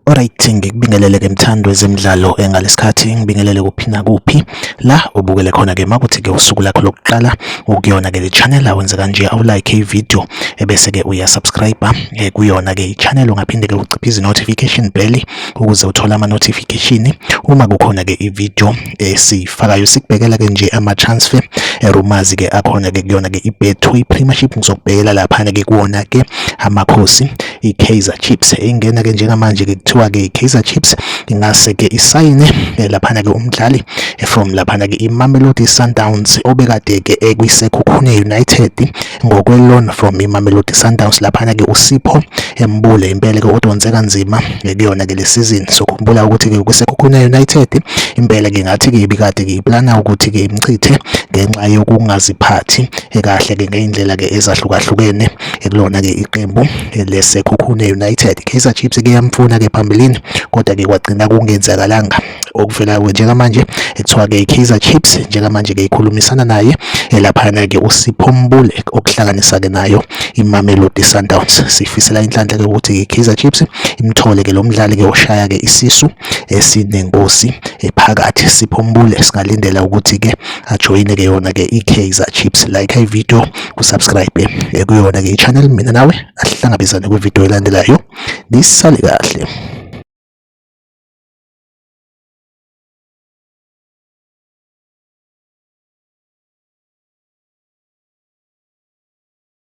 Alright, ngikubingelele ke mthandi wezemidlalo ngalesikhathi ngibingelele kuphi nakuphi la ubukele khona ke makuthi ke usuku lakho lokuqala ukuyona ke le channel awenze kanje awulike i-video ebese ke uyasubscribe kuyona ke i-channel. Ungaphinde ke uciphe notification bell ukuze uthole ama notification uma kukhona ke i-video esiyifakayo. Sikubhekela ke nje ama transfer rumors ke akhona ke kuyona ke i-Betway Premiership. Ngizokubhekela laphana ke kuwona ke Amakhosi, i-Kaizer Chiefs ingena ke njengamanje ke kuthiwa ke i-Kaizer Chiefs ingase ke isayine laphana ke umdlali from laphana ke iMamelodi Sundowns obekade ke ekwiSekhukhune United ngokwe-loan from iMamelodi Sundowns, laphana ke uSipho Mbule. Impela ke odonse kanzima kuyona ke le season. So khumbula ukuthi ke kwiSekhukhune United impela ke ngathi ke ibikade ke iplana ukuthi ke imchithe ngenxa yokungaziphathi kahle ke ngeyindlela ke ezahlukahlukene kulona ke iqembu leSekhukhune United. Kaizer Chiefs ke yamfuna ke phambilini, kodwa ke kwagcina kungenzakalanga. Okuvelayo njengamanje kuthiwa ke i-Kaizer Chiefs njengamanje ke ikhulumisana naye laphana ke uSipho Mbule, okuhlanganisa ke nayo iMamelodi Sundowns. Sifisela inhlanhla ke ukuthi i-Kaizer Chiefs imthole ke lo mdlali ke oshaya ke isisu esinengosi ephakathi, Sipho Mbule. Singalindela ukuthi ke ajoyine ke yona ke i-Kaizer Chiefs. Like i-video, usubscribe kuyona ke i-channel. Mina nawe asihlangabezane kwivideo elandelayo. Nisale kahle.